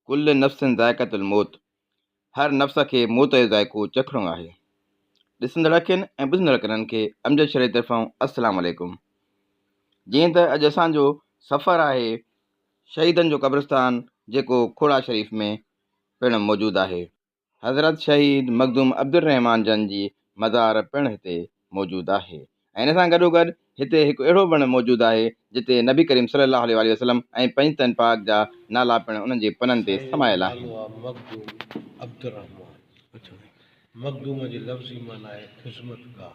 ڪل نفس ذائقة الموت، هر نفس کي موت جو ذائقو چکڻو آهي. ڏسندڙ اکين ۽ ٻڌندڙ ڪنن کي امجد شرعي طرفان السلام عليڪم. جيئن ته اڄ اسان جو سفر آهي شهيدن جو قبرستان جيڪو کوڙا شريف ۾ پڻ موجود آهي. حضرت شهيد مخدوم عبدالرحمان جن جي مزار پڻ هتي موجود آهي ۽ ان سان گڏوگڏ هتي هڪ اهڙو وڻ موجود آهي جتي نبي ڪريم صلي الله عليه واٰله وسلم ۽ پنجتن پاڪ جا نالا پڻ انهن جي پنن تي سائين جو سمايل آهن. نالو آ مخدوم عبدالرحمان. مخدوم جي لفظي معنيٰ آهي خذمتگار.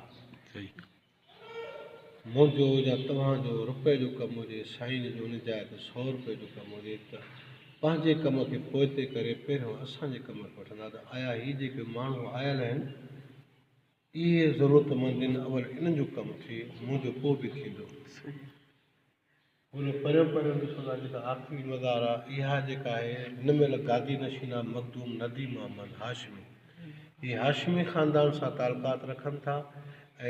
منهنجو يا توهان جو رپئي جو ڪم هجي، سائين جو ان جاء تي سئو رپئي جو ڪم هجي ته پنهنجي ڪم کي پوئتي ڪري پهريون اسان جي ڪم کي وٺندا ته آيا هي جيڪي ماڻهو آيل آهن اهي ضرورتمند آهن اول انهن جو ڪم ٿئي منهنجو پوء به ٿيندو. هن پريون پريون ڏسو ٿا جيڪا آخري مزار آ اها جيڪا آهي هن مهل گادي نشين آ مخدوم نديم محمد هاشمي هي هاشمي خاندان سان تعلقات رکن ٿا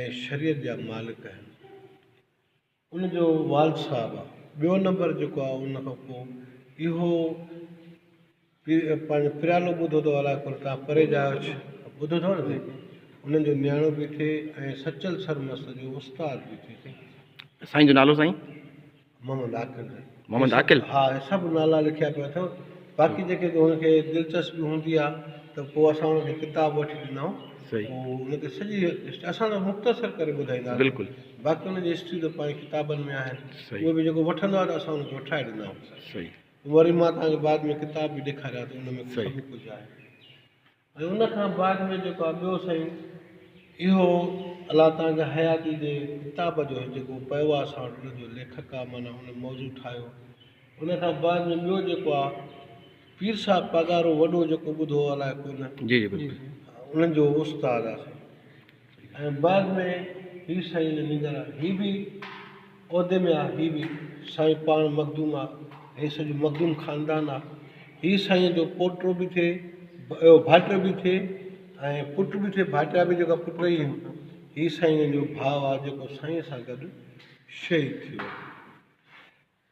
۽ شريعت جا مالڪ آهن ان جو والد صاحب آ ٻيو نمبر جيڪو آ ان کان پوء اهو پنهنجو پريالو ٻڌو اٿو الاء ڪونه توهان پري جا آهيو ٻڌو اٿو نه سائين انهن جو نياڻو به ٿئي ۽ سچل سرمست جو استاد به ٿئي سائين. سائين جو نالو سائين؟ محمد عاقل سائين. محمد عاقل. ها هي سڀ نالا لکيا پيا اٿو باقي جيڪي هن کي دلچسپي هوندي آ ته پوء اسان هن کي ڪتاب وٺي ڏيندا آهيون پوء هن کي سڄي اسان ته مختصر ڪري ٻڌائيندا آهيون بلڪل باقي هن جي هسٽري ته پنهنجي ڪتابن ۾ آهن اهي به جيڪو وٺندو آ ته اسان هن کي وٺرائي ڏيندا آهيون. صحيح. وري مان توهان کي بعد ۾ ڪتاب به ڏيکاريان ته ان ۾ سڀ ڪجهه آهي ۽ ان کان بعد ۾ جيڪو آهي ٻيو سائين اهو الله توهان کي حياتي جي ڪتاب جو جيڪو پيو آهي اسان وٽ ان جو ليکڪ آهي معنيٰ ان موضوع ٺاهيو ان کان بعد ۾ ٻيو جيڪو آهي پير صاحب پاڳارو وڏو جيڪو ٻڌو الائي ڪونه جي جي بلڪل انهن جو استاد آهي سائين ۽ بعد ۾ هي سائين جو نينگر آ هي به عهدي ۾ آ هي به سائين پاڻ مخدوم آ هي سڄو مخدوم خاندان آ هي سائين جو پوٽو به ٿئي ڀائٽيو به ٿئي ۽ پٽ به ٿئي ڀائٽيا به جيڪا پٽ ئي آهن هي سائين جو ڀاء آ جيڪو سائين سان گڏ شهيد ٿي ويو.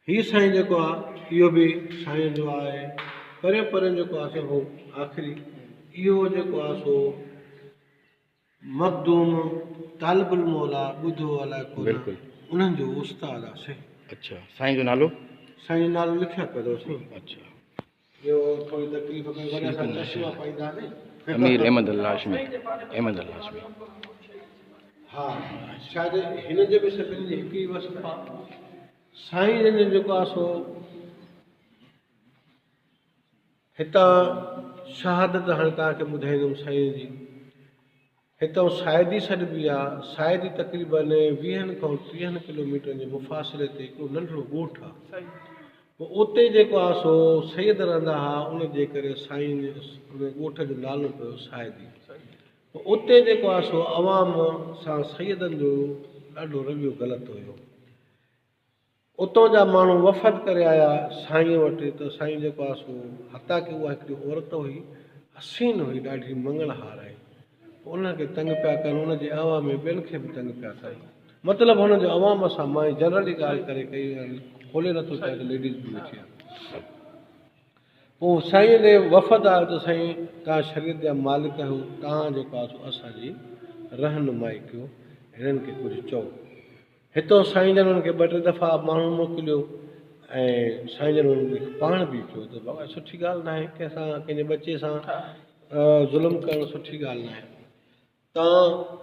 هي سائين جيڪو آ اهو به سائين جو آهي پريون پريون جيڪو آ سو آخري اهو جيڪو آ سو مخدوم طالب الموليٰ ٻڌو الائي ڪونه بلڪل انهن جو استاد آ سائين. اڇا سائين جو نالو؟ سائين جو نالو لکيا پيو اٿو سائين. اڇا. اهو ٿوري تڪليف ڪئي وري اسان چشما پائيندا هئاسين. امير احمد الهاشمي احمد الهاشمي. ها شايد هنن جو به سڀني جي هڪ ئي وصف آ. سائين جن جو جيڪو آ سو هتان شهادت هاڻي توهان کي ٻڌائيندم سائين جي هتان سائدي سڏبي آ سائدي تقريبن ويهن کان ٽيهن ڪلوميٽرن جي مفاصلي تي هڪڙو ننڍڙو ڳوٺ آ پوء اتي جيڪو آ سو سيد رهندا ها ان جي ڪري سائين ان ڳوٺ جو نالو پيو سائدي پوء اتي جيڪو آ سو عوام سان سيدن جو ڏاڍو رويو غلط هيو اتان جا ماڻهو وفد ڪري آيا سائينء وٽ ته سائين جيڪو آهي سو حتيٰ ڪه اها هڪڙي عورت هئي، حسين هئي ڏاڍي مڱڻهار هئي. پوء ان کي تنگ پيا ڪن، ان جي اغوا ۾ ٻين کي به تنگ پيا ڪن. مطلب هن جو عوام سان مان جنرلي ڳالهه ڪري ڪئي کولي نٿو چوان ته ليڊيز به ويٺي آهي. پوء سائينء ڏي وفد آيو ته سائين توهان شريعت جا مالڪ آهيو، توهان جيڪو آهي سو اسان جي رهنمائي ڪيو، هنن کي ڪجهه چئو. هتان سائين جن انهن کي ٻه ٽي دفعا ماڻهو موڪليو ۽ سائين جن انهن کي پاڻ به چيو ته بابا سٺي ڳالهه ناهي ڪنهن سان ڪنهن جي ٻچي سان ظلم ڪرڻ سٺي ڳالهه ناهي تان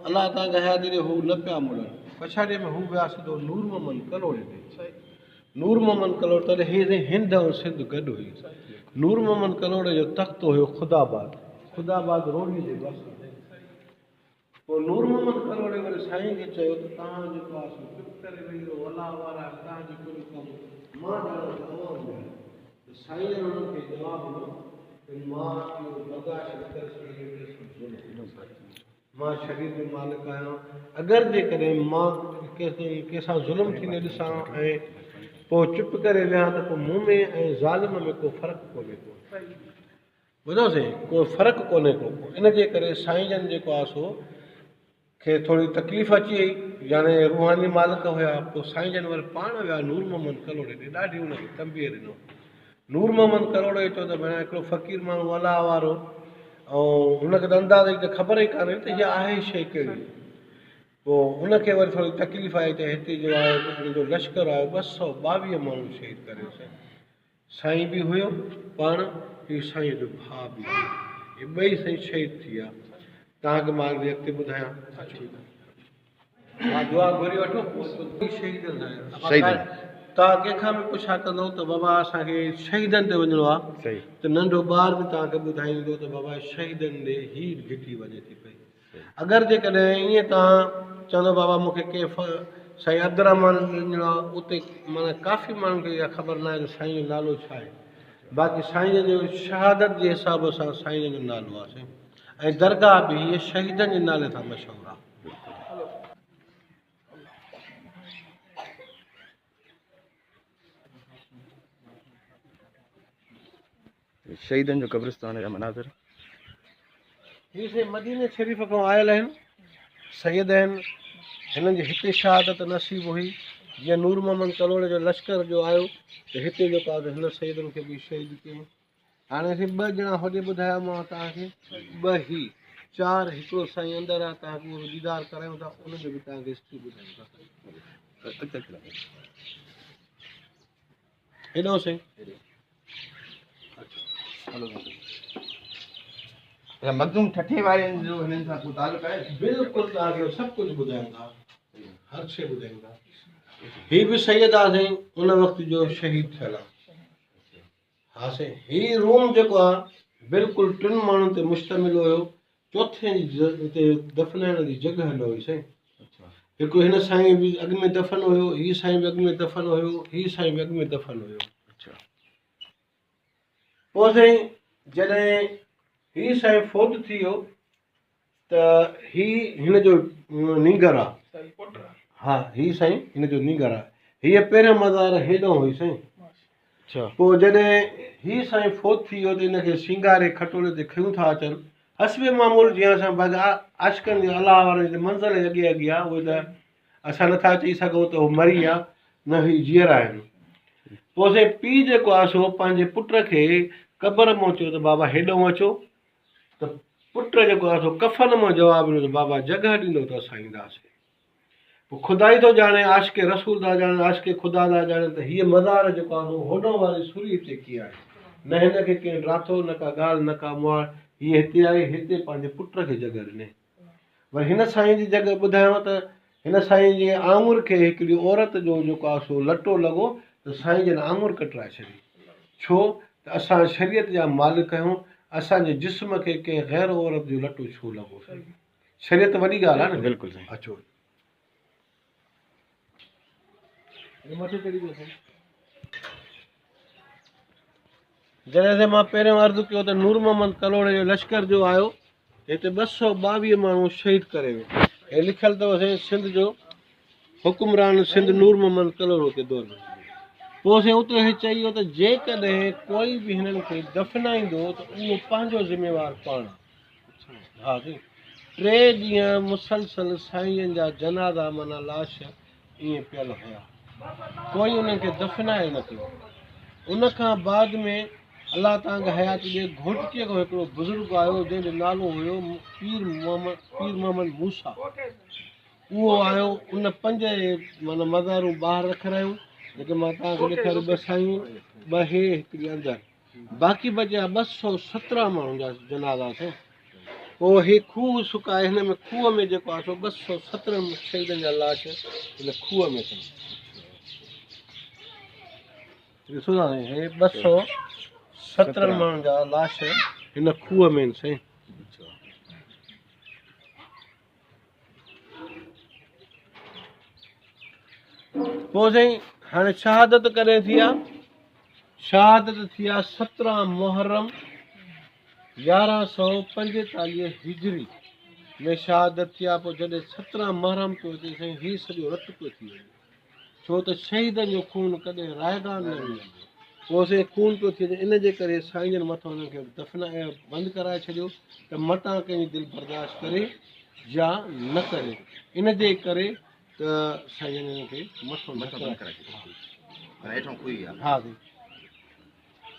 الله تان کي حياتي ڏي هو نه پيا مڙن پڇاڙيء ۾ هو ويا سڌو نور محمد ڪلهوڙي ڏي نور محمد ڪلهوڙو تڏهن هي سائين هند ۽ سنڌ گڏ هئي نور محمد ڪلهوڙي جو تخت هيو خدا آباد خدا آباد روهڙي جي ڀرسان پوء نور محمد ڪلهوڙي وري سائين کي چيو ته توهان جيڪو آهي سو چپ ڪري ويهي رهو الله وارا آهيو توهان جي ڪل ڪم مان ڄاڻان ته عوام ڄاڻي ته سائين جن انهن کي جواب ڏنو ته مان اهو برداشت نه ڪري سگهندس ڪنهن سان ظلم مان شريعت جو مالڪ آهيان اگر جيڪڏهن مان ڪنهن سان ظلم ٿيندي ڏسان ۽ پوء چپ ڪري ويهان ته پوء مون ۾ ۽ ظالم ۾ ڪو فرق ڪونهي ڪو. ٻڌو سين ڪو فرق ڪونهي ڪو ان جي ڪري سائين جن جيڪو آ سو کي ٿوري تڪليف اچي وئي يعني روحاني مالڪ هيا پوء سائين جن وري پاڻ ويا نور محمد ڪلهوڙي ڏي ڏاڍي ان کي تنبيهه ڏنو نور محمد ڪلهوڙو چيو ته ڀيڻا هڪڙو فقير ماڻهو الله وارو ۽ هن کي ته انداز جي ته خبر ئي ڪانه هئي ته هيء آهي شيء ڪهڙي. پوء هن کي وري ٿوري تڪليف آئي ته هتي جو آيو هن جو لشڪر آيو 222 ماڻهو شهيد ڪري ويو. سائين سائين به هيو پاڻ هي سائين جو ڀاء به هيو. هي ٻئي سائين شهيد ٿي ويا. توهان کي مان اڳتي ٻڌايان. ها دعا گهري وٺو پوء شهيدن سان توهان ڪنهن کان به پڇا ڪندو ته بابا اسان کي شهيدن تي وڃڻو آهي ته ننڍو ٻار به توهان کي ٻڌائيندو ته بابا شهيدن ڏي هي گهٽي وڃي ٿي پئي. اگر جيڪڏهن ائين توهان چوندو بابا مون کي ڪنهن سائين عبدالرحمان ڏي وڃڻو آهي اتي معنيٰ ڪافي ماڻهن کي اها خبر ناهي ته سائين جو نالو ڇا آهي باقي سائين جو شهادت جي حساب سان سائين جو نالو آهي سائين ۽ درگاهه به هيء شهيدن جي نالي سان مشهور آهي. شهيدن جو قبرستان جا مناظر. هي سائين مديني شريف کان آيل آهن، سيد آهن، هنن جي هتي شهادت نصيب هئي، جيئن نور محمد ڪلهوڙي جو لشڪر جو آيو ته هتي جيڪو آهي هن سيدن کي به شهيد ڪيائين. هاڻي سائين ٻه ڄڻا هوڏي ٻڌايامانو توهان کي، ٻه هي، چار هڪڙو سائين اندر آهي توهان کي اهو به ديدار ڪرايون ٿا، ان جو به توهان کي هسٽري ٻڌايون ٿا. هيڏانهن سائين. اچا مخدوم ٺٽي وارن جو هنن سان ڪو تعلق آهي؟ بلڪل توهان کي سڀ ڪجهه ٻڌايون ٿا، هر شيء ٻڌايون ٿا. هي به سيد آ سائين ان وقت جو شهيد ٿيل آ. ها سائين هي روم جيڪو آ بلڪل ٽن ماڻهن تي مشتمل هيو، چوٿين جي اتي دفنائڻ جي جڳهه نه هئي سائين. هڪ هن سائين به اڳ ۾ دفن هيو، هي سائين به اڳ ۾ دفن هيو، هي سائين به اڳ ۾ دفن هيو. پوء سائين جڏهن هي سائين فوت ٿي ويو ته هي هن جو نينگر آ. ها هي سائين هن جو نينگر آ. هيء پهريان مزار هيڏانهن هئي سائين. پوء جڏهن هي سائين فوت ٿي ويو ته هن کي سينگاري کٽولي تي کنيون ٿا اچن. حسب معمول جيئن اسان بعض عاشقن جي الله وارن جي منزل ئي اڳي اڳي آ، اهي ته اسان نٿا چئي سگهون ته هو مري ويا نه هي جيئرا آهن. پوء سائين پيء جيڪو آ سو پنهنجي پٽ کي قبر مان چيو ته بابا هيڏانهن اچو ته پٽ جيڪو آ سو ڪفن مان جواب ڏنو ته بابا جڳهه ڏيندو ته اسان اينداسين. پوء خدا ئي ٿو ڄاڻي، عاشق رسول ٿا ڄاڻن، عاشق خدا ٿا ڄاڻن ته هيء مزار جيڪو آهي سو هوڏانهن واري سري هتي ڪيئن آئي؟ نه هن کي ڪنهن ڊاٿو، نه ڪا ڳالهه، نه ڪا مهاڙ، هيء هتي آئي، هتي پنهنجي پٽ کي جڳهه ڏني. وري هن سائين جي جڳهه ٻڌايانو ته هن سائين جي آڱر کي هڪڙي عورت جو جيڪو آهي سو لٽو لڳو ته سائين جن آڱر ڪٽرائي ڇڏي. ڇو ته اسان شريعت جا مالڪ آهيون، اسان جي جسم کي ڪنهن غير عورت جو لٽو ڇو لڳو؟ شريعت وڏي ڳالهه آهي نه. بلڪل سائين. اچو مٿي چڙهي ويو سائين. جڏهن سائين مان پهريون عرض ڪيو ته نور محمد ڪلهوڙي جو لشڪر جو آيو هتي 222 ماڻهو شهيد ڪري ويو. هي لکيل اٿو سائين سنڌ جو حڪمران سنڌ نور محمد ڪلهوڙو ڪي دور ۾. پوء سائين اتي هي چئي ويو ته جيڪڏهن ڪوئي به هنن کي دفنائيندو ته اهو پنهنجو ذميوار پاڻ آهي. ها سائين ٽي ڏينهن مسلسل سائين جا جنازا معنيٰ لاش ائين پيل هيا ڪوئي انهن کي دفنائي نه پيو. ان کان بعد ۾ الله توهان کي حياتي ڏي گهوٽڪيء کان هڪڙو بزرگ آيو جنهن جو نالو هيو پير محمد پير محمد موسيٰ اهو آيو ان پنج معنيٰ مزارون ٻاهر رکرايون جيڪي مان توهان کي ڏيکاريون ٻه سايون ٻه هي هڪڙي اندر باقي بچيا 217 ماڻهن جا جنازا سائين. پوء هي کوهه سڪائي هن ۾ کوهه ۾ جيڪو آهي سو 217 شهيدن جا لاش هن کوهه ۾ اٿن. ڏسو ٿا سائين هي 217 ماڻهن جا لاش هن کوهه ۾ آهن سائين. پوء سائين هاڻي شهادت ڪڏهن ٿي آ؟ شهادت ٿي آ 17 محرم 1145 هجري ۾ شهادت ٿي آ. پوء جڏهن 17 محرم پيو اچي سائين هي سڄو رت پيو ٿي وڃي، ڇو ته شهيدن جو خون ڪڏهن رائگان نه ويندو. پوء سائين خون پيو ٿي وڃي، ان جي ڪري سائين جن مٿان انهن کي دفنائي بند ڪرائي ڇڏيو ته متان ڪنهن جي دل برداشت ڪري يا نه ڪري، ان جي ڪري ته سائين جن انهن کي مٿو نه ڪرائي ڇڏيو. ها سائين.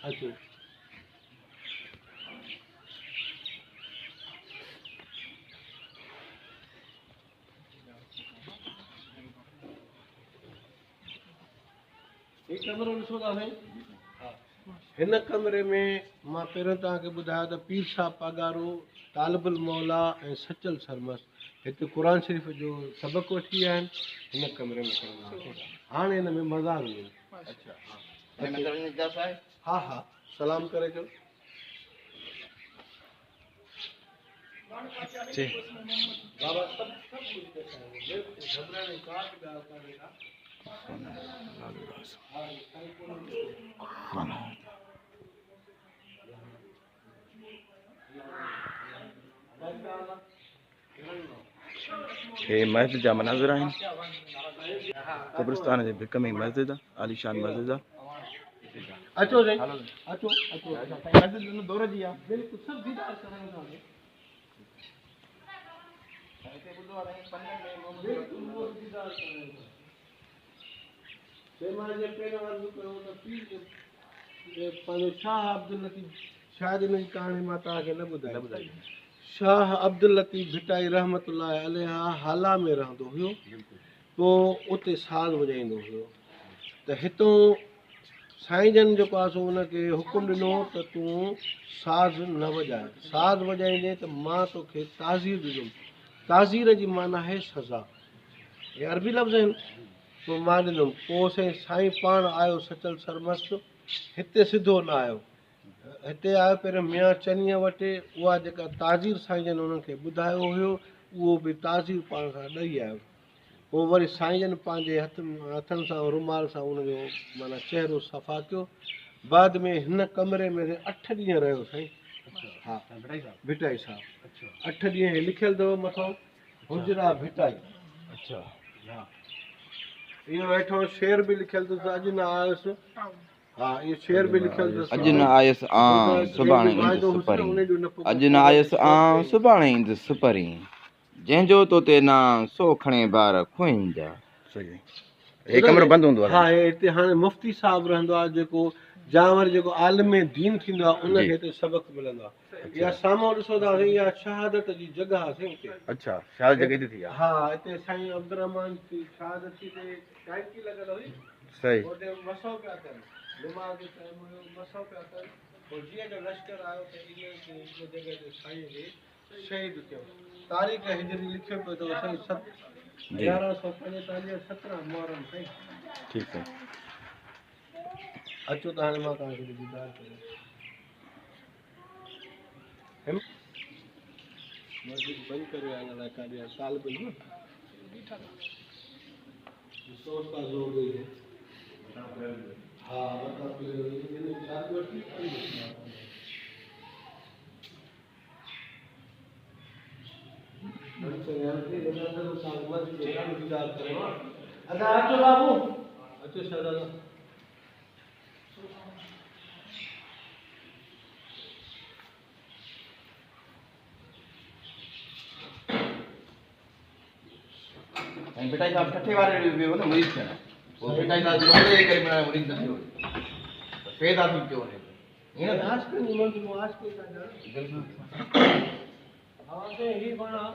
اچو. هي ڪمرو ڏسو ٿا سائين. هن ڪمري ۾ مان پهريون توهان کي ٻڌايو ته پير صاحب پاڳارو، طالب الموليٰ ۽ سچل سرمست هتي قرآن شريف جو سبق وٺي ويا آهن. هن ڪمري ۾ پڙهندا هئا. هاڻي هن ۾ مزار هئي. اڇا، هن ۾ اندر وڃڻ جي اجازت آهي؟ ها ها، سلام ڪري اچو. جي بابا سڀ سڀ ڪجهه ڏيکاريو، بلڪل گهٻرائڻ جي ڪا به ڳالهه ڪانهي ڪا. هي مسجد جا مناظر آهن. قبرستان جي ڀڪ ۾ مسجد آ، عاليشان مسجد آ. اچو سائين، اچو اچو. سائين مسجد ان دور جي آ. بلڪل سڀ ديدار ڪرايون ٿا. هتي ٻڌو آ سائين پنن ۾ محمد بلڪل اهو به ديدار ڪرايون ٿا. تنهن مان جيئن پهريون عرض ڪيو ته پير پنهنجو شاهه عبداللطيف، شايد ان جي ڪهاڻي مان توهان کي نه ٻڌائي. شاهه عبداللطيف ڀٽائي رحمت الله عليه هالا ۾ رهندو هيو، پوءِ اتي ساز وڄائيندو هيو ته هتان سائين جن جيڪو آهي سو ان کي حڪم ڏنو ته تون ساز نه وڄائي، ساز وڄائيندين ته مان توکي تعزير ڏيندم. تعزير جي معنيٰ آهي سزا، هي عربي لفظ آهن. پوءِ مان ڏيندم. پوءِ سائين سائين پاڻ آيو سچل سرمست، هتي سڌو نه آيو، هتي آيو پهريون ميان چنيءَ وٽ. اها جيڪا تعزير سائين جن انهن کي ٻڌايو هيو اهو به تعزير پاڻ سان ڏيئي آيو. پوءِ وري سائين جن پنهنجي هٿن سان رومال سان ان جو معنيٰ چهرو صفا ڪيو. بعد ۾ هن ڪمري ۾ 8 ڏينهن رهيو سائين. ها ڀٽائي صاحب 8 ڏينهن لکيل اٿو مٿان حجرا ڀٽائي. اڇا ها اهو هيٺان شعر به لکيل اٿس، اڄ نه آيس. ها اهو شعر به لکيل اٿس، اڄ نه آيس آن سڀاڻي ايندس سپرين، اڄ نه آيس آن سڀاڻي ايندس سپرين، جنهن جو تو تي نان سو کڻي بار کوئين جا. هي ڪمرو بند هوندو آهي. ها هي هتي هاڻي مفتي صاحب رهندو آهي، جيڪو جانور جيڪو عالم دين ٿيندو آهي ان کي هتي سبق ملندو آهي. اها سامهون ڏسو ٿا اها شهادت جي جڳهه آهي سائين هتي. اڇا شهادت جڳهه هتي ٿي آهي. ها هتي سائين عبدالرحمان جي شهادت ٿي، ٽانڪي لڳل هئي. صحيح. هتي مسو پيا ڪن، نماز جو ٽائيم هيو، مسو پيا ڪن. پوءِ جيئن جو لشڪر آيو ته ان جڳهه تي سائين کي شهيد ڪيو. تاريخ هجري لکيو پيو اٿو سائين 1145 17 محرم سائين. ٺيڪ آهي. اچو ته هاڻي مان توهان کي ديدار ڪريان. مسجد بند ڪري آيا الائي ڪاڏي آهي طالب علم. ڏسو استاد زور ڏئي. ها متان وٺي. ادا اچو بابو، اچو شهزادا. سائين ڀٽائي صاحب ٺٺي واري ويو نه مريد ٿيڻ، پوءِ ڀٽائي صاحب نالي جي ڪري معنيٰ مريد نه ٿيو، فيض حاصل ڪيو هن. ائين نه عاشقن جي منزل عاشق ٿا ڄاڻن. بلڪل. ها سائين هي وڻ آهي،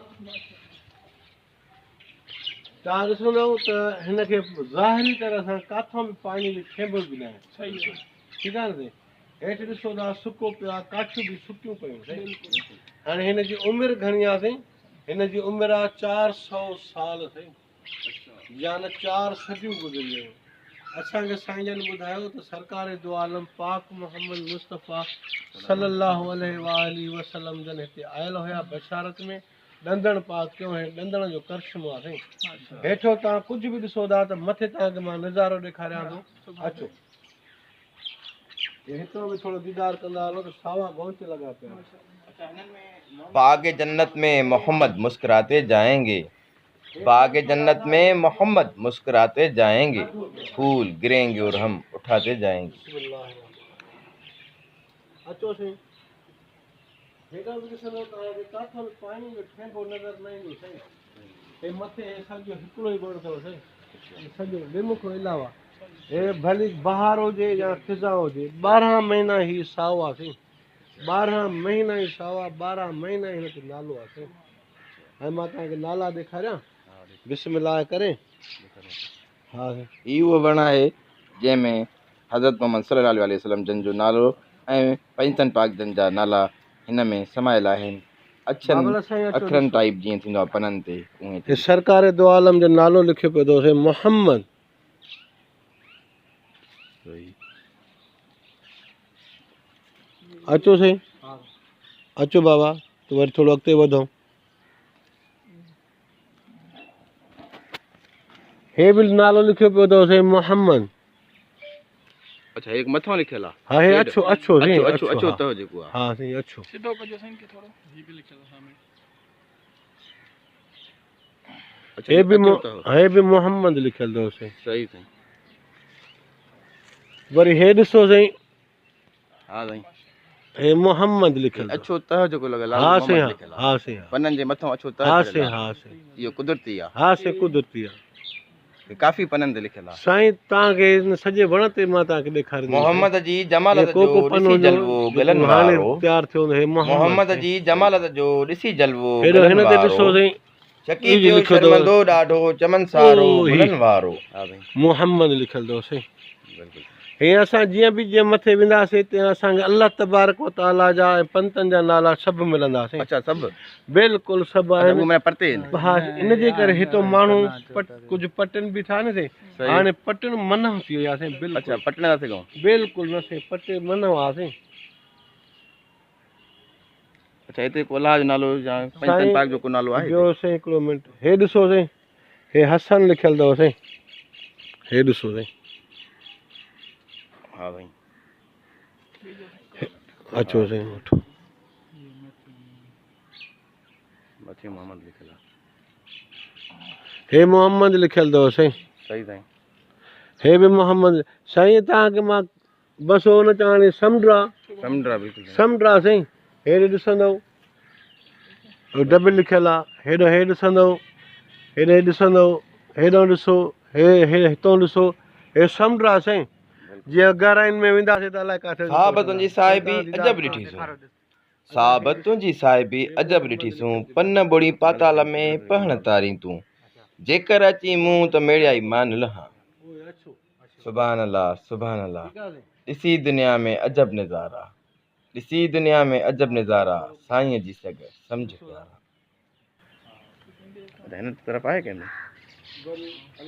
توهان ڏسندؤ ته هن کي ظاهري طرح سان ڪاٿان به پاڻي جو ٺينبو به نه آهي. ٺيڪ آهي نه سائين. هيٺ ڏسو ٿا سڪو پيو آهي، ڪاٺيون به سڪيون پيون سائين. هاڻي هن جي عمر گهڻي آهي سائين؟ هن جي عمر آهي 400 سال سائين، يا نه 4 صديون گذري ويون. اسان کي سائين جن ٻڌايو ته سرڪار دو عالم پاڪ محمد مصطفيٰ صلي الله عليه واله وسلم جن هتي آيل هئا بشارت ۾، ڏندڻ پاڪ ڪيو. هي ڏندڻ جو ڪرشمو آهي سائين. هيٺو توهان ڪجهه به ڏسو ٿا ته مٿي توهان کي مان نظارو ڏيکاريان ٿو. اچو هتان به ٿورو ديدار ڪندا هلو ته ساوا گونچ لڳا پيا. باغ جنت ۾ محمد مسڪراते جائينگي، باغ جنت ۾ محمد مسڪراते جائينگي، ڦول گرينگي اور هم اٺاते جائينگي. اچو سائين، هيڏان به ڏسندو توهان کي ڪاٿان به پاڻي جو ٺينبو نظر نه ايندو سائين. هي مٿي هي سڄو هڪڙو ئي وڻ اٿو سائين، سڄو لم کان علاوه. هي ڀلي بهار هجي يا خزان هجي 12 مهينا هي سائو آهي سائين. 12 مهينا ئي سائو آهي، 12 مهينا ئي هن تي نالو آهي سائين. هاڻي مان توهان کي نالا ڏيکاريان بسم الله ڪري. ها سائين. هي اهو وڻ آهي جنهن ۾ حضرت محمد صلي الله عليه وسلم جن جو نالو ۽ پنجتن پاڪ جن جا نالا هن ۾ سمايل آهن. اڇن بابل سائين اچو اکرن ڏسو. ٽائيپ جيئن ٿيندو آهي پنن تي اونهي هي ٿيندو. سرڪار دو عالم جو نالو لکيو پيو اٿو سائين محمد. اچو سائين اچو بابا ته وري ٿورو اڳتي وڌون. هي به نالو لکيو پيو اٿو سائين محمد. اڇا هي مٿان لکيل آهي. ها هي اڇو اڇو سائين اڇو اڇو اڇو ته جيڪو آهي. ها سائين اڇو. سڌو ڪجو سائين ڪي ٿورو هي به لکيل آهي سامهون. هي به هي به محمد لکيل اٿو سائين. صحيح سائين. وري هي ڏسو سائين. ها سائين. هي محمد لکيل اڇو ته جيڪو لڳل آهي. ها سائين ها سائين. پنن جي مٿان اڇو ته. ها سائين ها سائين. اهو قدرتي آهي. ها سائين قدرتي آهي. ڪافي پنن تي لکيل آهي. سائين توهان کي هن سڄي وڻ تي مان توهان کي ڏيکاريندس. محمد جي جمالت جو ڏسي جلوو گلن وارو. تيار ٿيو هي محمد جي جمالت جو ڏسي جلوو هيڏو گلن هن تي ڏسو وارو. سائين. شڪي ٿيو شرمندو ڏاڍو چمن سارو گلن وارو. محمد لکيل اٿو سائين. هي اسان جيئن به جيئن مٿي وينداسين تيئن اسان کي الله تبارڪ و تعاليٰ جا ۽ پنتن جا نالا سڀ ملنداسين. اڇا سڀ؟ بلڪل سڀ آهن. اهي پرتي آهن. ها ان جي ڪري هتو ماڻهو ڪجهه پٽن به ٿا نه سائين. هاڻي پٽن منع ٿي وئي آهي سائين. بلڪل. اڇا پٽ نٿا سگهون. بلڪل نه سائين پٽ منع آهي سائين. اڇا هتي ڪو الله جو نالو يا پنجتن پاڪ جو ڪو نالو آهي؟ ٻيو سائين هڪڙو منٽ. هي ڏسو سائين هي حسن لکيل اٿو سائين. هي ڏسو سائين. ها سائين. اچو سائين وٺو. مٿي محمد لکيل آهي. هي محمد لکيل اٿو سائين. صحيح سائين. هي به محمد سائين. توهان کي مان بس هو نه چوان سمنڊ آهي. سمنڊ آهي بلڪل. سمنڊ آهي سائين. هيڏي ڏسندؤ ڊبل لکيل آهي. هيڏو هي ڏسندؤ هيڏي ڏسندؤ هيڏو ڏسو هي هي هتان ڏسو هي سمنڊ آهي سائين. جيئن گهرائن ۾ وينداسين ته الائي ڪاٿي. صاحب تنهنجي صاحبي عجب ڏٺيسون. صاحب تنهنجي صاحبي عجب ڏٺيسون. پن ٻوڙي پاتال ۾ پهڻ تارين تون. جيڪر اچي مون ته ميڙيائي مان لهان. سبحان الله سبحان الله. ڏسي دنيا ۾ عجب نظارا. ڏسي دنيا ۾ عجب نظارا. سائينءَ جي سگهه سمجهه پيارا. هن طرف آهي ڪنهن ۾؟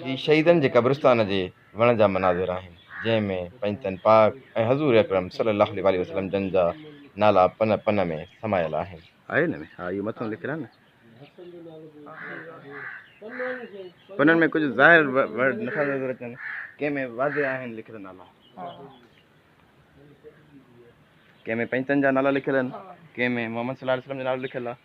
هي شهيدن جي قبرستان جي وڻ جا مناظر آهن جنهن ۾ پنجتن پاڪ ۽ حضور اڪرم صلي الله عليه وسلم جن جا نالا پن پن ۾ سمايل آهن. آهي نه ۾؟ ها اهو مٿان لکيل آهي نه. پنن ۾ ڪجهه ظاهر ورڊ نٿا نظر اچن. ڪنهن ۾ واضح آهن لکيل نالا. ڪنهن ۾ پنجتن جا نالا لکيل آهن. ڪنهن ۾ محمد صلي الله عليه وسلم جو نالو لکيل آهي.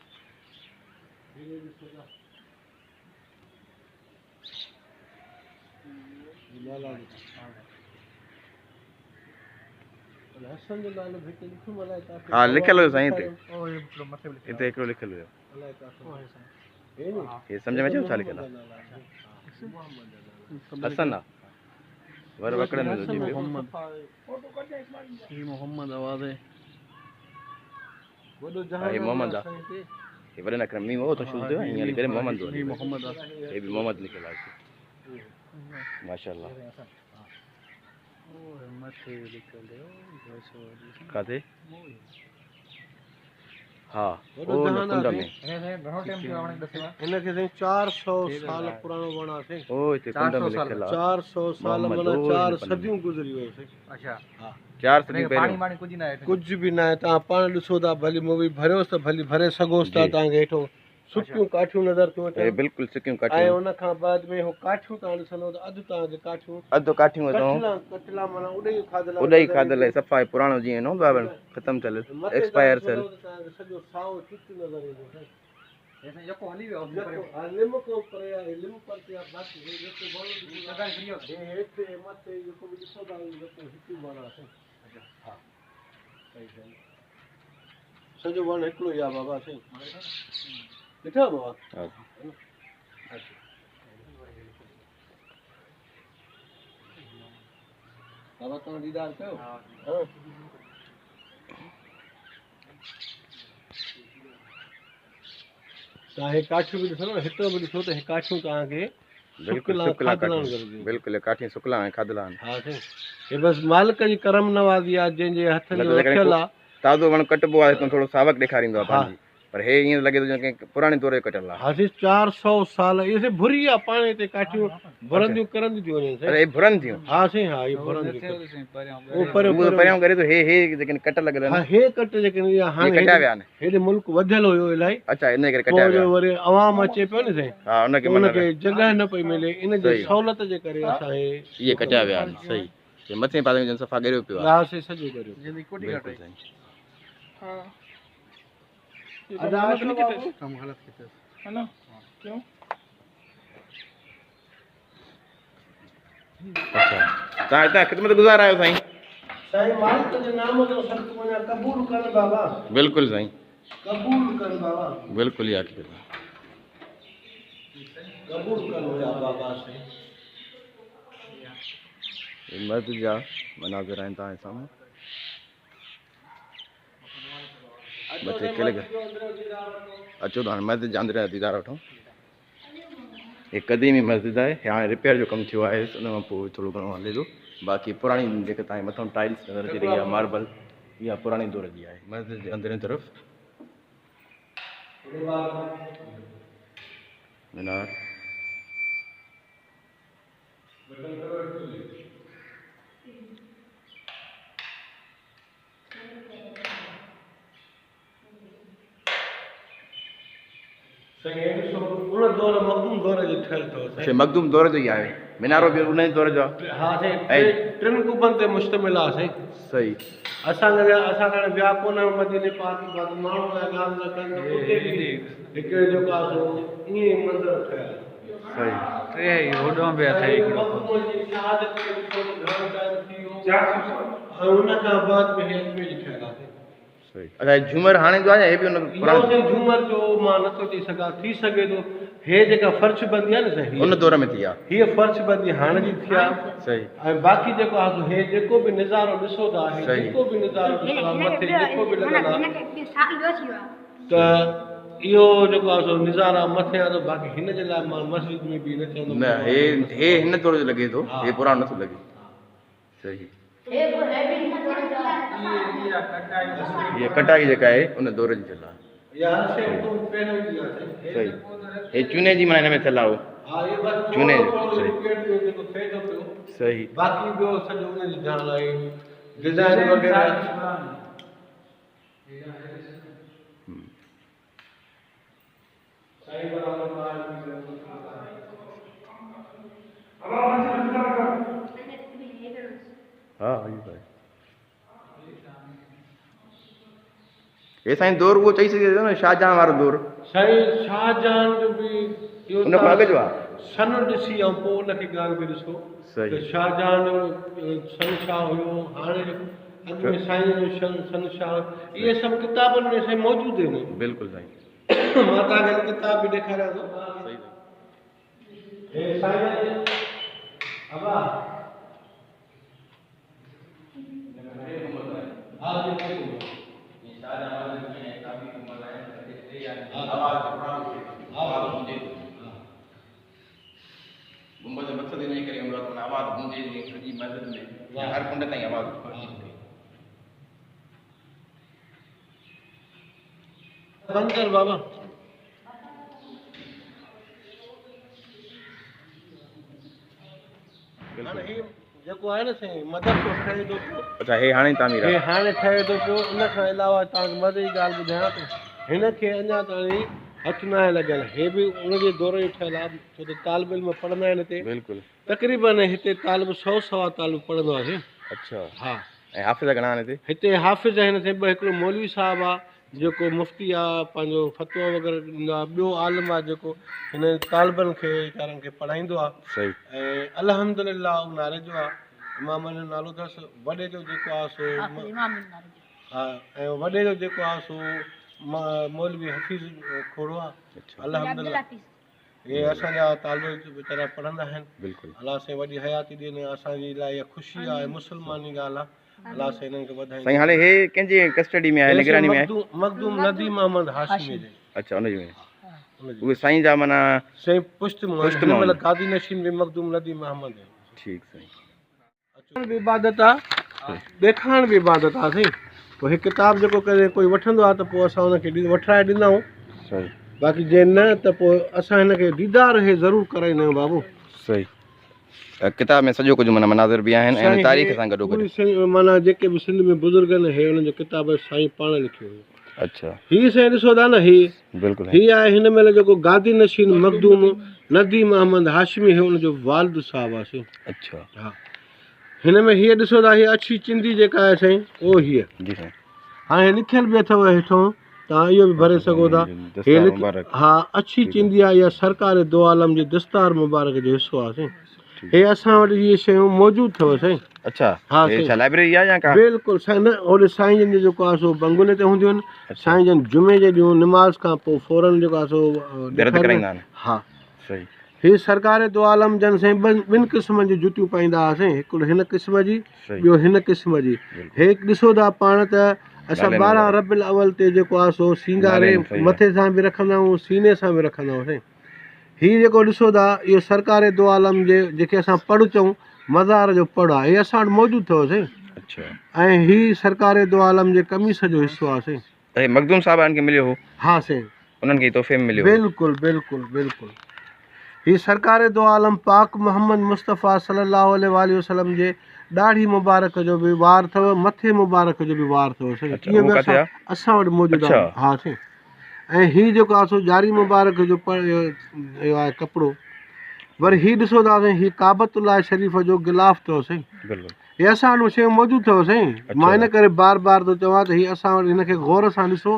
ها لکيل هيو سائين هتي. هتي هڪڙو لکيل هيو. هي سمجهه ۾ اچيو ڇا لکيل آهي؟ حسن آهي. ور وڪڙن ۾ ٿو اچي پيو. هي محمد آواز آهي. هي محمد آهي. هي وڏن اکرن ۾ هو ته شروع ٿيو ائين لکي محمد ٿو. هي محمد آهي. هي به محمد لکيل آهي. ماشاءالله. ڪاٿي؟ ها او ڪنڊ ۾. هن کي سائين 400 سال پراڻو وڻ آهي سائين. او هتي ڪنڊ ۾ لکيل آهي. 400 سال معنيٰ 4 صديون گذري ويون سائين. اڇا ها 4 صديون پهريون. ڪجهه به نه آهي. توهان پاڻ ڏسو ٿا ڀلي مووي ڀريوس ته ڀلي ڀري سگهوس ٿا. توهان کي هيٺو سڪيون ڪاٺيون نظر ٿيون اچن. بلڪل سڪيون ۽ ڪاٺيون. ان کان بعد ۾ هو ڪاٺيون توهان ڏسندؤ ته اڌ توهان کي ڪاٺيون اڌ ڪاٺيون ڪٽلا ڪٽلا معنيٰ اڏئي کاڌل. اڏئي کاڌل صفا پراڻو جيئن نه هوندو آهي ختم ٿيل ايڪسپائر ٿيل. توهان کي سڄو سائو چچ نظر ايندو سائين. هي يڪو هلي ويو. ها لم کان پري آهي. لم پرتي آهي. باقي هي جيڪو وڻ هي هيٺ مٿي جيڪو به ڏسو ٿا جيڪو هڪ وڻ آهي سائين. ها سڄو وڻ هڪڙو ئي آهي بابا سائين. ڏٺو بابا؟ بابا توهان ديدار ڪيو؟ ها. توهان هي ڪاٺيون به ڏسو نه، هتان به ڏسو ته هي ڪاٺيون توهان کي بلڪل سڪلا ڪاٺيون، بلڪل ڪاٺيون سڪلا ۽ کاڌل آهن. ها سائين، هي بس مالڪ جي ڪرم نوازي آهي جنهن جي هٿن جو رکيل آهي. تازو وڻ ڪٽبو آهي ته ٿورو ساوڪ ڏيکاريندو آهي پنهنجي، پر هي ائين لڳي ٿو ڄڻ ڪنهن پراڻي دور جو ڪٽيل آهي. ها سائين، 400 سال اهي سائين ڀري آهي پاڻ هتي ڪاٺيون ڀرنديون ڪرنديون ٿيون وڃن سائين. هي ڀرن ٿيون؟ ها سائين، ها هي ڀرن ٿيون. اهو پريون پريون ڪري ٿو. هي هي جيڪي ڪٽ لڳل آهن، ها هي ڪٽ جيڪي هاڻي ڪٽيا ويا آهن. هيڏي ملڪ وڌيل هيو الاهي. اڇا، ان ڪري ڪٽيا ويا. وري عوام اچي پيو نه سائين، ها ان کي ان کي جڳهه نه پئي ملي، ان جي سهولت جي ڪري اسان هي اهي ڪٽيا ويا آهن. صحيح، هي مٿين پاسي ۾ صفا ڳريو پيو آهي. ها سائين، سڄو ڳريو. بلڪل سائين. ها ادا ڪم غلط ڪيو है ना؟ क्यों؟ اڇا، توهان هتان خدمت گذار آهيو سائين؟ سائين، مالڪ جي نام جو صدقو وڃان، قبول ڪن بابا. بلڪل سائين، قبول ڪن بابا. بلڪل ئي حقيقت آهي. قبول ڪن منهنجا بابا سائين. هي مسجد جا مناظر آهن توهان جي سامهون. مٿي ڪلڪ اچو ته هاڻي مسجد جي اندر جا ديدار وٺون. هي قديمي مسجد آهي، هاڻي رپيئر جو ڪم ٿيو آهي، ان کان پوءِ ٿورو گهڻو هلي ٿو. باقي پراڻي جيڪا توهان کي مٿان ٽائلس نظر اچي رهي آهي، ماربل، اها پراڻي دور جي آهي. مسجد جي اندرين طرف مينار. سائين، هي ڏسو، ان دور مخدوم دور جي ٺهيل اٿو. اڇا، مخدوم دور جو ئي آهي. مينارو به ان ئي دور جو آهي. ها سائين، ٽن قبن تي مشتمل آهي سائين. صحيح. اسان اسان هاڻي ويا ڪونه آهيون مديني پاڪ، باقي ماڻهو لاءِ ڳالهه نه ڪن ته اتي به هڪ جيڪو آهي سو ائين ئي منظر ٺهيل آهي. صحيح. ٽي هوڏو به اٿئي هڪڙو. مخدوم جي شهادت کي ڏسو ته گهڻو ٽائيم ٿي ويو ۽ ان کان بعد ۾ هي اجمير جي ٺهيل آهي. صحيح. اڇا، جهومر هاڻي جو آهي يا هي به ان پراڻو؟ سائين، جهومر جو مان نٿو چئي سگهان، ٿي سگهي ٿو. هي جيڪا فرش بندي آهي نه سائين، ان دور ۾ ٿي آهي. هيءَ فرش بندي هاڻي جي ٿي آهي. صحيح. ۽ باقي جيڪو آهي سو هي جيڪو به نظارو ڏسو ٿا، هي جيڪو به نظارو ڏسو ٿا، مٿي جيڪو به لڳل آهي ته اهو جيڪو آهي سو نظارا مٿي آهي. ته باقي هن جي لاءِ مان مسجد ۾ به نه چوندم. نه، هي هي هن دور جو لڳي ٿو، هي پراڻو نٿو لڳي. صحيح. هيءَ ڪٽائي جيڪا آهي ان دور جي ٿيل آهي. صحيح. هي چوني جي معنيٰ هن ۾ ٿيل آهي. چوني. صحيح. باقي ٻيو سڄو ان جي ڌيان آهي، ڊزائن وغيره. ها هي سائين دور اهو چئي سگهجي ٿو نه، شاهجهان وارو دور؟ سائين، شاهجهان جو به اهو ان کان اڳ جو آهي. سن ڏسي ۽ پوءِ ان کي ڳالهه کي ڏسو ته شاهجهان جو سن ڇا هيو، هاڻي اڳ ۾ سائين جو سن ڇا، اهي سڀ ڪتابن ۾ سائين موجود آهن. بلڪل سائين. مان توهان کي ڪتاب به ڏيکاريان ٿو. صحيح. هي سائين ابا، ها گنبذ جو مقصد ان جي ڪري هوندو آهي ته آواز گونجي، جيئن سڄي مسجد ۾ هر ڪنڊ تائين آواز پهچي سگهي. بند ڪر بابا. هاڻي هي جيڪو آهي نه سائين، مدرسو ٺهي ٿو پيو. اڇا، هي هاڻي تعمير آهي؟ هي هاڻي ٺهي ٿو پيو. ان کان علاوه توهان کي مزي جي ڳالهه ٻڌايان ته هن کي اڃا تائين هٿ نه آهي لڳل. هي به ان جي دور جو ٺهيل آهي، ڇو ته طالب علم پڙهندا آهن هتي. بلڪل. تقريبن هتي طالب 100 سوا طالب پڙهندو آهي. اڇا. ها. ۽ حافظ گهڻا آهن هتي؟ هتي حافظ آهن سائين ٻه. هڪڙو مولوي صاحب آهي جيڪو مفتي آهي، پنهنجو فتويٰ وغيره ڏيندو آهي. ٻيو عالم آهي جيڪو هن طالبن کي ويچارن کي پڙهائيندو آهي. صحيح. ۽ الحمدلله ناري جو آهي، امام جو نالو اٿس. وڏي جو جيڪو آهي سو، ها، ۽ وڏي جو جيڪو آهي سو مولوي حفيظ کوڙو آهي. الحمدلله. اهي اسان جا طالب ويچارا پڙهندا آهن. بلڪل. الله سائين وڏي حياتي ڏين. اسان جي لاء اها خوشي آهي، مسلماني ڳالهه آهي. الله سائين انهن کي وڌائيندو. سائين هاڻي هي ڪنهن جي ڪسٽڊي ۾ آهي، نگراني ۾ آهي؟ مخدوم نديم احمد هاشمي جي. اڇا ان جي ۾. اهي سائين جا معنيٰ سائين پشت مان پشت هن مان. مهل قاضي نشين به مخدوم نديم احمد آهن. ٺيڪ سائين. اچڻ به عبادت آ، ڏيکارڻ به عبادت آ سائين. پوء هي ڪتاب جيڪو ڪڏهن ڪوئي وٺندو آ ته پوء اسان ان کي وٺرائي ڏيندا آهيون. صحيح. باقي جي نه ته پوء اسان هن کي ديدار هي ضرور ڪرائيندا آهيون بابو. صحيح. ڪتاب ۾ سڄو ڪجهه معنيٰ مناظر به آهن ۽ سائين تاريخ هي سان گڏو گڏ. پوري سائين معنيٰ جيڪي به سنڌ ۾ بزرگ آهن هي انهن جو ڪتاب سائين پاڻ لکيو هيو. اڇا. هي سائين ڏسو ٿا نه هي. بلڪل. هي آهي هن مهل جيڪو گادي نشين مخدوم نديم احمد هاشمي هي ان جو والد صاحب آهي سائين. اڇا. ها هن ۾ هيء ڏسو ٿا هيء اڇي چندي جيڪا آهي سائين اهو هيء. جي سائين. هاڻي هي لکيل به اٿو هيٺون توهان اهو به ڀري سگهو ٿا. هي دستار مبارڪ. ها اڇي چندي آهي اها سرڪار دو عالم جي دستار مبارڪ جو حصو آهي سائين. هي اسان وٽ اهي شيون موجود اٿو سائين. اڇا ها هي سائين. ڇا لائبريري آهي يا ڪا؟ بلڪل سائين نه هوڏي سائين جن جو جيڪو آهي سو بنگلي تي هونديون آهن. سائين جن جمعي جي ڏينهن نماز کان پوء فورن جيڪو آهي سو درد ڏيکاريندا ڪرائيندا آهن. ها صحيح. هي سرڪار دو عالم جن سائين ٻن قسمن جون جتيون پائيندا هئا سائين، هڪڙو هن قسم جي صحيح. ٻيو هن قسم جي. بلڪل. هي ڏسو ٿا پاڻ ته اسان نالين 12 مبارڪ. ربيع الاول تي جيڪو آهي سو سينگاري نالين صحيح آهي. مٿي سان به رکندا آهيون، سيني سان به رکندا آهيون سائين. هي جيڪو ڏسو ٿا اهو سرڪار دو عالم جي جيڪي اسان پڙ چئون مزار جو پڙ آهي، هي اسان وٽ موجود اٿو سائين. اڇا. ۽ هي سرڪار دو عالم جي قميص جو حصو آهي سائين. ته هي مخدوم صاحب وارن کي مليو هو؟ ها سائين. انهن کي تحفي ۾ مليو هو. بلڪل بلڪل بلڪل. هي سرڪار دو عالم پاڪ محمد مصطفيٰ صلي الله عليه واٰله وسلم جي ڏاڙهي مبارڪ جو به وار اٿو، مٿي مبارڪ جو به وار اٿو سائين. اڇا، اهو اهو به ڪاٿي آهي؟ اسان وٽ موجود آهي. اڇا. ها سائين. ۽ هي جيڪو آهي سو جاري مبارڪ جو اهو آهي ڪپڙو. وري هي ڏسو ٿا سائين هي ڪعبة الله شريف جو غلاف اٿو سائين. بلڪل. هي اسان وٽ شيون موجود اٿو سائين. مان ان ڪري بار بار ٿو چوان ته هي اسان وٽ هن کي غور سان ڏسو.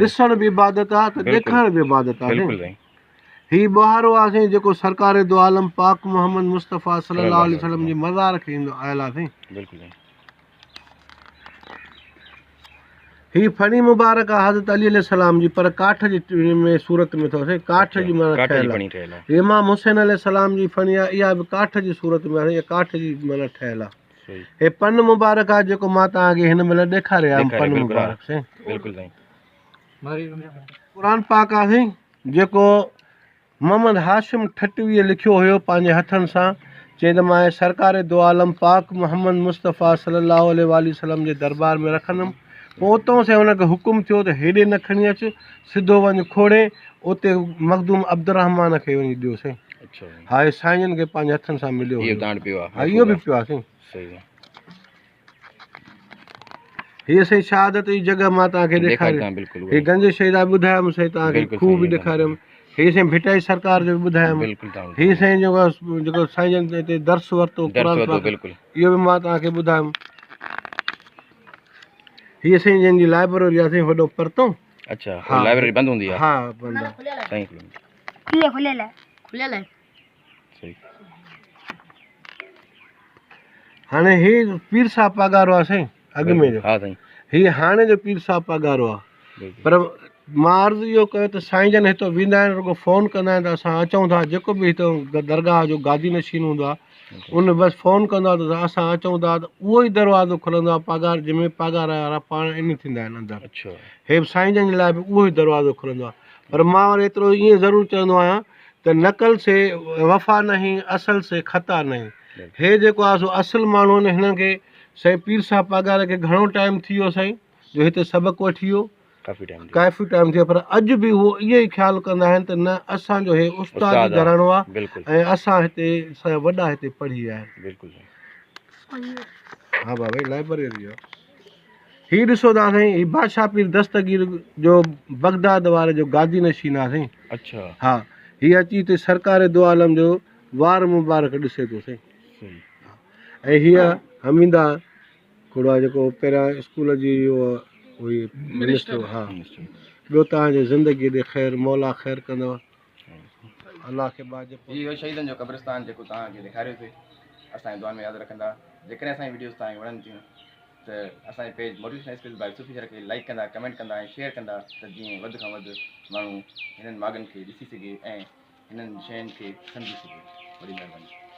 ڏسڻ به عبادت آهي ته ڏيکارڻ به عبادت آهي بلڪل سائين. هي ٻهارو آهي سائين جيڪو سرڪار دو عالم پاڪ محمد مصطفيٰ صلي الله عليه وسلم جي مزار کي ايندو آيل آهي سائين. بلڪل سائين. هي ڦڻي مبارڪ آهي حضرت علي عليه السلام جي پر ڪاٺ جي ۾ صورت ۾ اٿو سائين، ڪاٺ جي معنيٰ ٺهيل آهي. هي امام حسين عليه السلام جي ڦڻي آهي، اها به ڪاٺ جي صورت ۾ آهي، اها ڪاٺ جي معنيٰ ٺهيل آهي. هي پن مبارڪ آهي جيڪو مان توهان کي هن مهل ڏيکاري آيم پن مبارڪ سائين. بلڪل سائين. قرآن پاڪ آهي سائين جيڪو محمد هاشم ٺٽويء لکيو هيو پنهنجي هٿن سان، چيائين ته مان سرڪار دو عالم پاڪ محمد مصطفيٰ صلي الله عليه واٰله وسلم جي دربار ۾ رکندم. پوء اتان سائين هن کي حڪم ٿيو ته هيڏي نه کڻي اچ، سڌو وڃ کوڙي، اتي مخدوم عبدالرحمان کي وڃي ڏيو سائين. ها هي سائين جن کي پنهنجي هٿن سان مليو هيو. ها اهو به پيو آهي سائين. هيء سائين شهادت جي جڳهه مان توهان کي ڏيکاري. هي گنج شهيد آهي ٻڌايم سائين توهان کي کوهه به ڏيکاريم. هي سائين ڀٽائي سرڪار جو به ٻڌايم. هي سائين جيڪو جيڪو سائين جن هتي درس ورتو قرآن پاڪ اهو به مان توهان کي ٻڌايم. هيء سائين جن جي لائبريري آهي سائين وڏو پرتو. اڇا لائبريري بند هوندي آهي. ها بند آهي. سائين کليل آهي کليل آهي. هاڻي هي پير صاحب پاڳارو آهي سائين اڳ ۾ جو ها سائين هي هاڻي جو پير صاحب پاڳارو آهي پر مان عرض اهو ڪيو ته سائين جن هتو ويندا آهن رڳو فون ڪندا آهن ته اسان اچون ٿا جيڪو به هتو درگاهه جو گادي نشين هوندو آهي ان بس فون ڪندو آهي ته اسان اچون ٿا ته اهو ئي دروازو کلندو آهي پاڳار جنهن ۾ پاڳارا وارا پاڻ ان ٿيندا آهن اندر هي سائين جن جي لاء به اهو ئي دروازو کلندو آهي پر مان وري ايترو ائين ضرور چوندو آهيان ته نقل سي وفا نهين اصل سي خطا نهين هي جيڪو آهي سو اصل ماڻهو آهن هنن کي سائين پير صاحب پاڳاري کي گهڻو ٽائيم ٿي ويو سائين جو هتي سبق وٺي ويو ڪافي ٽائيم ٿي ويو پر اڄ به هو اهو ئي خيال ڪندا آهن ته نه اسان جو هي استاد گهراڻو آهي ۽ اسان هتي اسان جا وڏا هتي پڙهي ويا آهن. ها بابا لائبريري آهي. هي ڏسو ٿا سائين هي بادشاهه پير دستگير جو بغداد واري جو گادي نشين آ سائين. اڇا. ها هي اچي هتي سرڪار دو عالم جو وار مبارڪ ڏسي ٿو سائين. صحيح. ۽ هيء حميده کوڙو آ جيڪو پهريان اسڪول جي اهو هئي منسٽر ها. ٻيو توهان جي زندگي ڏي خير مولا خير ڪندو. الله کي باج هي هو شهيدن جو قبرستان جيڪو توهان کي ڏيکاريوسي. اسان کي دعائن ۾ ياد رکندا. جيڪڏهن اسان جي وڊيوز توهان کي وڻن ٿيون ته اسان جي page motivational skills by Sufi Shar کي لائيڪ ڪندا، ڪمينٽ ڪندا ۽ شيئر ڪندا ته جيئن وڌ کان وڌ ماڻهو هنن ماڳن کي ڏسي سگهي ۽ هنن شين کي سمجهي سگهي. وڏي مهرباني.